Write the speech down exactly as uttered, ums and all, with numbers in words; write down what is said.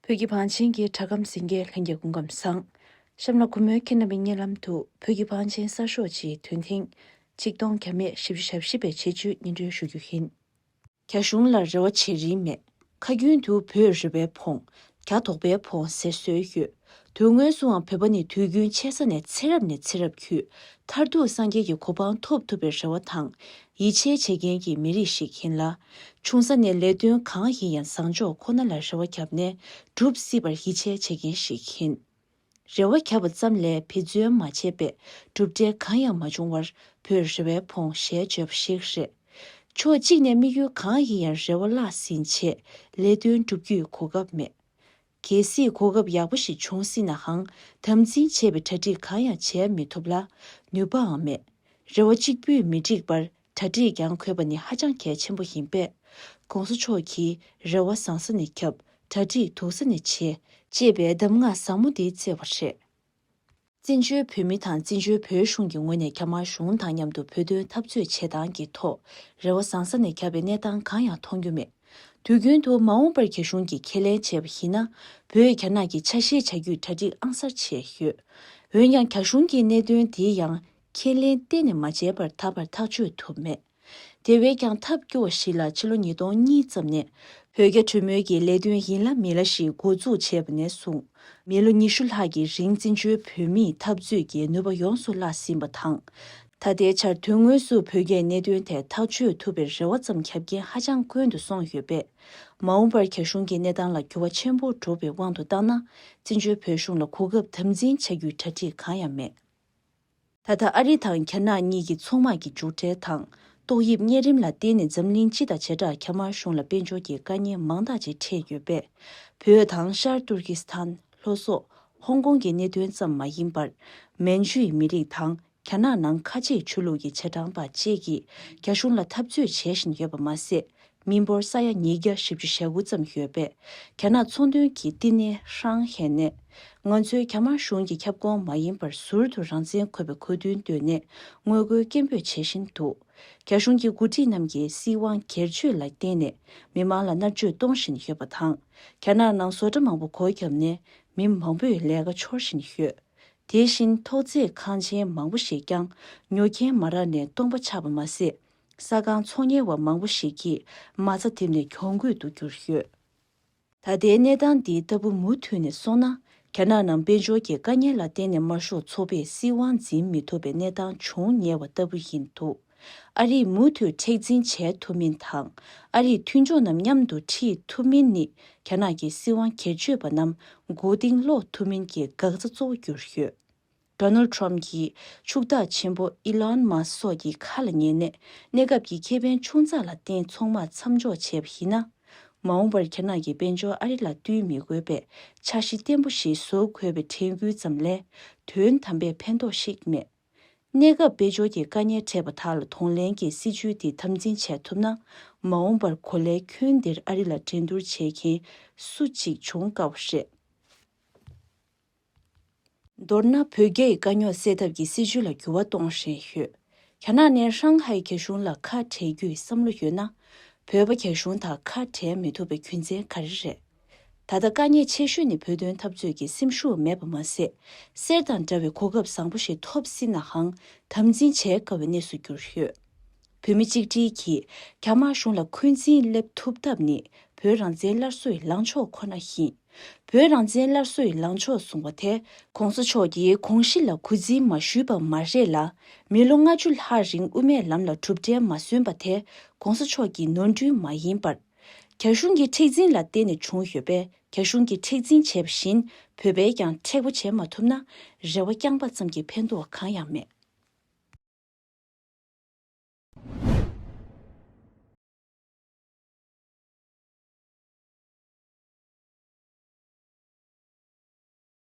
བོད་ཀྱི་བང་ཆེན་གྱི་སྒྲ་སྒམ་ཟིན་གྱི་ལྷན་རྒྱས་སྐུ་ཁམས་བཟང་། གཤམ་ལ་གུས་མོས་ཁྱེད་རྣམ་པའི་སྙན་ལམ་དུ་བོད་ཀྱི་བང་ཆེན་གསར་ཤོག་ཅིག་དོན་ཐེངས་ཆིག་སྟོང་བརྒྱ་མེད་བཞི་བཅུ་ཞེ་བཞི་པའི་ཆེད་སྤྱོད་སྙན་སྒྲོན་ཞུ་རྒྱུ་ཡིན། རྒྱ་གཞུང་ལ་རེ་བ་བྱེད་རིན་མེད། ཁ་རྒྱུན་དུ་བོད་རེ་བའི་ཕོངས། རྒྱ་དོགས་པའི་ཕོངས་ཟེར་སྲོལ་ཡོད། དོན་དངོས་སུའང་བོད་པ་ནི་དུས་རྒྱུན་ཆེ་ས་ནས་ཚེ་རབས་ནས་ཚེ་རབས་བརྒྱུད་མཐར་ཐུག་སངས་རྒྱས་ཀྱི་གོ་འཕང་ཐོབ་ཐུབ་པའི་རེ་བ་དང་ཡིད་ཆེས་བྱེད་མཁན་གྱི་མི་རིགས་ཤིག་ཡིན་ལ། ཆུང་ས་ནས་ལས་དོན་གང་ཡིན་ཡང་བཟང་ཕྱོགས་ཁོ་ན་ལ་རེ་བ་བརྒྱབ་ནས་འགྲུབ་སྲིད་པར་ཡིད་ཆེས་བྱེད་མཁན་ཞིག་ཡིན། རེ་བ་བརྒྱབ་པ་ཙམ་ལས་འབད་བརྩོན་མ་བྱས་པས་གྲུབ་འབྲས་གང་ཡང་མ་བྱུང་བར་བོད་རེ་བའི་ཕོངས་ཞེས་བརྗོད་པ་ཞིག་རེད། ཕྱོགས་གཅིག་ནས་དམིགས་ཡུལ་གང་ཡིན་ཡང་རེ་བ་བརླག་ཟིན་བྱས་ལས་དོན་བསྒྲུབ་རྒྱུའི་གོ་སྐབས་མེད། གལ་སྲིད་གོ་སྐབས་ཡག་པོ་ཞིག་བྱུང་སྲིད་ནའང་དམ་འཛིན་བྱས་པའི་གྲ་སྒྲིག་གང་ཡང་བྱས་མི་ཐུབ་ལ་ནུས་པའང་མེད། རེ་བ་གཅིག་པུས་མི་འགྲིག་པར་གྲ་སྒྲིག་ཀྱང་དགོས་པ་ནི་ཧ་ཅང་གལ་ཆེན་པོ་ཡིན་པས། ༸གོང་ས་མཆོག་གིས་རེ་བ་བཟང་ས་ནས་བརྒྱབ། གྲ་སྒྲིག་སྡུག་ས་ནས་བྱེད། ཅེས་པའི་གདམས་ངག་ཟབ་མོ་འདི་བསྩལ་བ་རེད། བཙན་བྱོལ་བོད་མི་དང་བཙན་བྱོལ་བོད་གཞུང་གི་ངོས་ནས་རྒྱ་དམར་གཞུང་དང་མཉམ་དུ་བོད་དོན་འཐབ་རྩོད་བྱེད་སྟངས་ཀྱི་ཐོག་རེ་བ་བཟང་ས་ནས་བརྒྱབ་པའི་གནས་སྟངས་གང་ཡང་མཐོང་རྒྱུ་མེད། དུས་རྒྱུན་དུ་མ་འོངས་པར་རྒྱ་གཞུང་གིས་ཁས་ལེན་བྱས་པ་ཡིན་ན། བོད་རྒྱ་ནག་གི་ཆ་ཤས་བྱ་རྒྱུའི་གྲ་སྒྲིག་ཨང་གསར་བྱས་ཡོད། འོན་ཀྱང་རྒྱ་གཞུང་གིས་གནད་དོན་དེ་ཡང་ཁས་ལེན་གཏན་ནས་མ་བྱས་པར་ད་བར་ཐག་གཅོད་ཐུབ་མེད། དེ་བས་ཀྱང་ཐབས་སྐྱོ་བ་ཞིག་ལ་ཕྱི་ལོ་ཉིས་སྟོང་གཉིས་ཙམ་ནས་བོད་རྒྱ་གྲོས་མོལ་གྱི་ལས་དོན་ཡིན་ལ་མིན་ལ་ཞིག་འགོ་འཛུགས་བྱས་པ་ནས་བཟུང་མི་ལོ་ཉི་ཤུ་ལྷག་གི་རིང་བཙན་བྱོལ་བོད་མིའི་འཐབ་རྩོད་ཀྱི་ནུས་པ་ཡོངས་སུ་བརླག་ཟིན་པ་དང་། ད་ལྟའི་ཆར་དོན་དངོས་སུ་བོད་རྒྱའི་གནད་དོན་ཐད་ཐག་གཅོད་ཐུབ་པའི་རེ་བ་ཙམ་བརྒྱབ་མཁན་ཧ་ཅང་དཀོན་དུ་སོང་ཡོད་པས། མ་འོངས་པར་རྒྱ་གཞུང་གི་གནས་སྟངས་ལ་འགྱུར་བ་ཆེན་པོ་འགྲོ་བའི་དབང་དུ་བཏང་ན། བཙན་བྱོལ་བོད་གཞུང་ལ་གོ་སྐབས་དམ་འཛིན་བྱ་རྒྱུའི་གྲ་སྒྲིག་གང་ཡང་མེད། ད་ལྟ་ཨ་རི་དང་རྒྱ་ནག་གཉིས་ཀྱི་ཚོང་དམག་གི་མཇུག་འབྲས་དང་ཏོག་དབྱིབས་གཉན་རིམས་ལ་བརྟེན་ནས་འཛམ་གླིང་སྤྱི་དང་བྱེ་བྲག་རྒྱ་དམར་གཞུང་ལ་དཔལ་འབྱོར་གྱི་དཀའ་ངལ་མང་དག་ཅིག་འཕྲད་ཡོད་པས། བོད་དང་ཤར་ཏུར་ཀི་སི་ཐན། ལྷོ་སོག་ཧོང་ཀོང་གི་གནད་དོན་ཙམ་མ་ཡིན་པར། མན་ཇུའི་མི་རིགས་དང་རྒྱ་ནག་ནང་ཁ་ཆེའི་ཆོས་ལུགས་ཀྱི་ཆེ་གྲས་པ་བཅས་ཀྱིས་རྒྱ་གཞུང་ལ་འཐབ་རྩོད་བྱེད་བཞིན་ཡོད་པ་མ་ཟད། མི་འབོར་ས་ཡ་ཉིས་བརྒྱ་བཞི་བཅུ་ཞེ་དགུ་ཙམ་ཡོད་པས། རྒྱ་ནག་ཚོང་དོན་གྱི་བསྟི་གནས་ཧྲང་ཧའེ་ནས། ང་ཚོའི་རྒྱ་དམར་གཞུང་གི་ཁྱབ་ཁོངས་མ་ཡིན་པར་ཟུར་དུ་རང་བཙན་དགོས་པའི་གོ་དོན་བཏོན་ནས་ངོ་རྒོལ་སྐད་འབོད་བྱེད་བཞིན་འདུག་རྒྱ་གཞུང་གི་འགོ་ཁྲིད་རྣམས་ཀྱིས་སྲིད་དབང་སྒེར་གཅོད་ལ་བརྟེན་ནས་མི་མང་ལ་མནར་གཅོད་གཏོང་བཞིན་ཡོད་པ་དང་། རྒྱ་ནག་ནང་བཟོ་གྲྭ་མང་པོ་སྒོ་བརྒྱབ་ནས་མི་མང་པོས་ལས་ཀ་འཆོར་བཞིན་ཡོད། དེ་བཞིན་ཐོག་བརྩེགས་ཁང་ཆེན་མང་པོ་ཞིག་ཀྱང་ཉོ་མཁན་མ་རག་ནས་སྟོང་པ་ཆགས་པ་མ་ཟད། ས་ཁང་ཚོང་གཉེར་བ་མང་པོ་ཞིག་གིས་མ་རྩ་འདེབས་ནས་གྱོང་གུད་དུ་གྱུར་ཡོད། ད་ལྟའི་གནས་སྟངས་འདི་ལྟ་བུ་མུ་མཐུད་ནས་སོང་ན། རྒྱ་ནག་ནང་དཔལ་འབྱོར་གྱི་དཀའ་ངལ་ལ་བརྟེན་ནས་དམར་ཤོག་ཚོགས་པས་སྲིད་དབང་འཛིན་མི་ཐུབ་པའི་གནས་སྟངས་འབྱུང་ཉེ་བ་ལྟ་བུ་ཡིན་འདུག་ཨ་རིས་མུ་མཐུད་མཁྲེགས་འཛིན་བྱེད་ཐུབ་མིན་དང་། ཨ་རིས་མཐུན་ཕྱོགས་རྣམས་མཉམ་དུ་ཁྲིད་ཐུབ་མིན་ནི་རྒྱ་ནག་གི་སྲིད་དབང་སྒེར་གཅོད་པ་རྣམས་མགོ་རྟིང་སློག་ཐུབ་མིན་གྱི་འགག་རྩ་གཙོ་བོ་གྱུར་ཡོད། ཌོ་ནལ་ཌི་ཊརམ་ཕི་གྱིས་ཕྱུག་བདག་ཆེན་པོ་ཨི་ལོན་མཱ་སི་སོགས་ཀྱི་ཁ་ལ་ཉན་ནས་གནས་སྐབས་ཀྱི་ཁེ་ཕན་ཆུང་ཙག་ལ་བརྟེན་ཚོང་དམག་མཚམས་འཇོག་བྱས་པ་ཡིན་ན། མ་འོངས་པར་རྒྱ་ནག་གི་དཔལ་འབྱོར་ཨ་རི་ལ་བསྟུན་མི་དགོས་པའི་འཆར་གཞི་བརྟན་པོ་ཞིག་བཟོ་དགོས་པའི་དྲན་སྐུལ་ཙམ་ལས་དོན་དམ་པའི་ཕན་ཐོགས་ཤིག་མེད། གནས་སྐབས་དཔལ་འབྱོར་གྱི་དཀའ་ངལ་འཕྲད་པ་དག་ལ་གདོང་ལེན་གྱི་སྲིད་ཇུས་འདི་དམ་འཛིན་བྱས་ཐུབ་ན། མ་འོངས་པར་གོ་ལའི་ཁྱོན་འདིར་ཨ་རི་ལ་འགྲན་བསྡུར་བྱེད་མཁན་སུ་གཅིག་འབྱུང་དཀའ་བ་རེད། མདོར་ན། བོད་རྒྱའི་དཀའ་རྙོག་སེལ་ཐབས་ཀྱི་སྲིད་ཇུས་ལ་འགྱུར་བ་གཏོང་བཞིན་ཡོད། རྒྱ་ནག་ནས་ཧྲང་ཧའེ་རྒྱ་གཞུང་ལ་ཁ་བྲལ་རྒྱུའི་བསམ་བློ་ཡོད་ན། བོད་པ་རྒྱ་གཞུང་དང་ཁ་བྲལ་མི་ཐུབ་པའི་རྒྱུ་མཚན་ག་རེ་རེད། ད་ལྟ་དཀའ་ངལ་ཆེ་ཤོས་ནི་བོད་དོན་འཐབ་རྩོད་ཀྱི་སེམས་ཤུགས་མེད་པ་མ་ཟད། གསེར་དང་འདྲ་བའི་གོ་སྐབས་བཟང་པོ་ཞིག་ཐོབ་སྲིད་ནའང་དམ་འཛིན་བྱེད་དཀའ་བའི་གནས་སུ་གྱུར་ཡོད། བོད་མི་གཅིག་སྒྲིལ་གྱིས་རྒྱ་དམར་གཞུང་ལ་འཁོན་འཛིན་སླེབས་ཐུབ་ཐབས་ནི་བོད་རང་བཙན་སླར་གསོའི་ལངས་ཕྱོགས་ཁོ་ན་ཡིན། བོད་རང་བཙན་སླར་གསོའི་ལངས་ཕྱོགས་བཟུང་བ་དེ་༸གོང་ས་མཆོག་གིས་དགོངས་གཞི་ལ་གུས་བརྩི་མ་ཞུས་པ་མ་རེད་ལ། མི་ལོ་ལྔ་བཅུ་ལྷག་རིང་དབུ་མའི་ལམ་ལ་གྲུབ་འབྲས་མ་སོན་པ་དེ་༸གོང་ས་མཆོག་གི་ནོར་འཁྲུལ་མ་ཡིན་པར། རྒྱ་གཞུང་གི་མཁྲེགས་འཛིན་ལ་བརྟེན་ནས་བྱུང་ཡོད་པས། རྒྱ་གཞུང་གིས་མཁྲེགས་འཛིན་བྱས་པ་བཞིན་བོད་པས་ཀྱང་མཁྲེགས་པོ་བྱེད་མ་ཐུབ་ན། རེ་བ་རྐྱང་པ་ཙམ་གྱིས་ཕན་ཐོགས་གང་ཡང་མེད།